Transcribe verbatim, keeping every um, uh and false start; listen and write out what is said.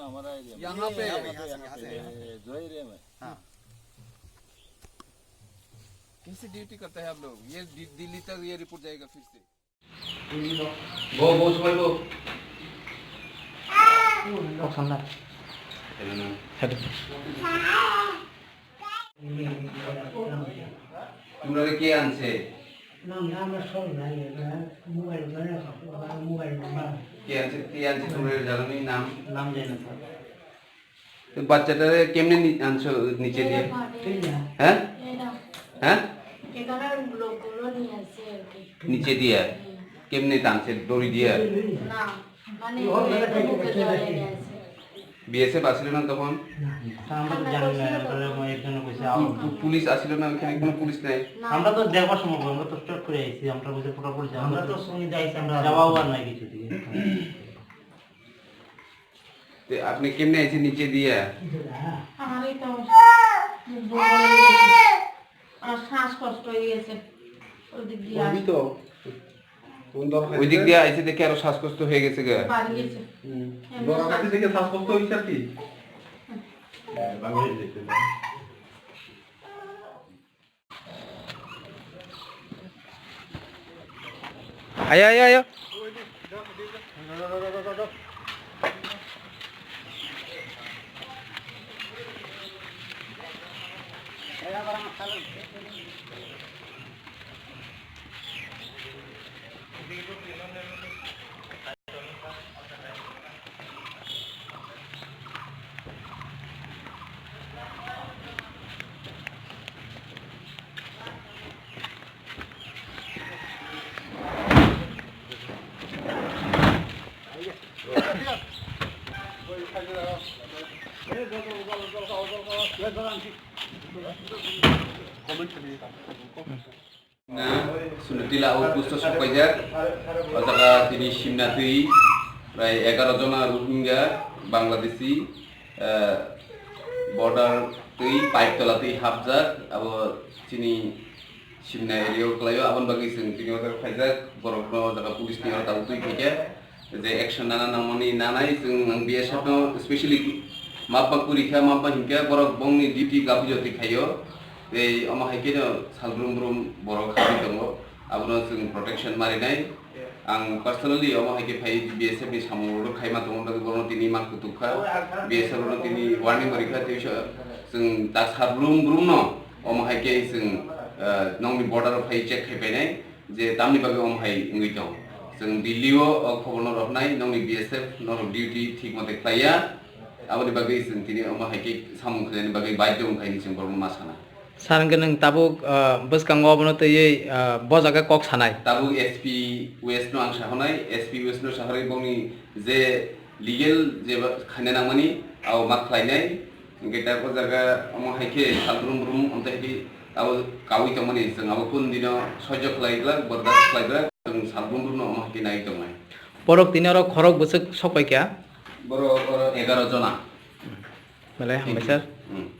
हमारा एरिया में। यहाँ पे। यहाँ पे, यहाँ पे। ए, जो एरिया में। हाँ। कैसे ड्यूटी करता है आप लोग? ये दि-, दिल्ली तक ये रिपोर्ट जाएगा फिर से। Bo, bo, sumai bo. Kok sana. Hello. তোমরা কে আনছে? নাম, নাম আর সব নাই, এবার মোবাইল ধরে রাখো, মোবাইল নাম্বার। কে আনছে, কে আনছে তোমরা জানো নি নাম? নাম জানি না, স্যার। তো বাচ্চাটারে কেমনে নি-, আনছো নিচে দিয়ে? এটা ফাটে। ঠিক না। হ্যাঁ? এটা। হ্যাঁ? এখানে লোকগুলো নিয়ে আসছে আর কি। নিচে দিয়ে? হুম। কেমনে টানছে? দড়ি দিয়ে? না, মানে ও, এটা বুকে জড়ায় নিয়ে আসছে। বিএসএফ আসিল না তখন? আমরা তো জানি না, আমরা তো এখানে বসে পু-, পু-, পুলিশ আসিল না ওখানে? কোনো পুলিশ নাই? না। আমরা তো দেখবার সময়, আমরা তো চট করে আইছি, আমরা বুঝে পুরোপুরি জানি। আমরা তো শুনি যাইছি, আমরা যাওয়াও আর নাই কিছু দিকে। তে আপনি কেমনে আইছেন নিচে দিয়া? আমার এই তো দুর্বল হয়ে গেছে। আর শ্বাসকষ্ট হয়ে গেছে। ওই দিক দিয়ে ওই আসে। তো, কোন দল ওই দিক খাইছে? দিয়ে আইছে দেখে আরো শ্বাসকষ্ট হয়ে গেছে গা। বাড়ি গেছে। হুম। এমনি দল খাইছে শ্বাস- দেখে শ্বাসকষ্ট হয়েছে আর কি? হ্যাঁ, বাংলাদেশ দেখতে পাই। Ayo, ayo, ayo. Na, Sunutila outpost o sopaijak. O jaga tini simna twi prai egaroh jona Rohingya, Bangladeshi, eh, border twi pipe tola twi hapjak. Abo chini simna area o kwlaio. Aboni bagwi chwng tini o jaga phaijak. Borokno o jaga police ni o tabuk twi phaikhe. Je action nana nangmani nanai, chwng ang B S F no specially mapba kwrwi kha, mapba hinkhe borok bongni duty gaphijo twi khaio. Tei omo hai kheno sal brum brum borok habwi tongo, abono chwng protection marinai. Ang personally omo hai khe phai B S F ni samung rok khaima tongo, bagwi borokno tini ma kutuk kha, B S F rokno tini warning bo rikha, tei chwng tak sal brum brum no omo hai khe chwng, ah, nokni border o phai check khai painai. Je tamni bagwi omo hai wngwi tong. Chwng Delhi o o khobor no rwknai, nokni B S F norok duty thik mote khlaiya. Aboni bagwi chwng tini omo hai khe samung khlainani bagwi baidhyo wngkha hinwi chwng borokno ma sana. Sir, hwnkhe nwng tabuk, ah, bwskango obono twiwi, ah, bo jaga kok sanai? Tabuk S P West no ang sahonai, S P West no sahorwi bongni je legal je ba-, khaina nangmani abo ma khlainai. Hwnkhe tabuk o jaga omo hai khe sal brum brum, omo hai khe abo kaui tongmani, chwng abo kunu dino soijo khlai glak, bordas khlai glak, chwng sal brum brum no omo hai khe nai tongnai. Borok tini oro khorok bwswk sok pai kha? Borok oro egaroh jona. Belai hambai, sir. Hmm.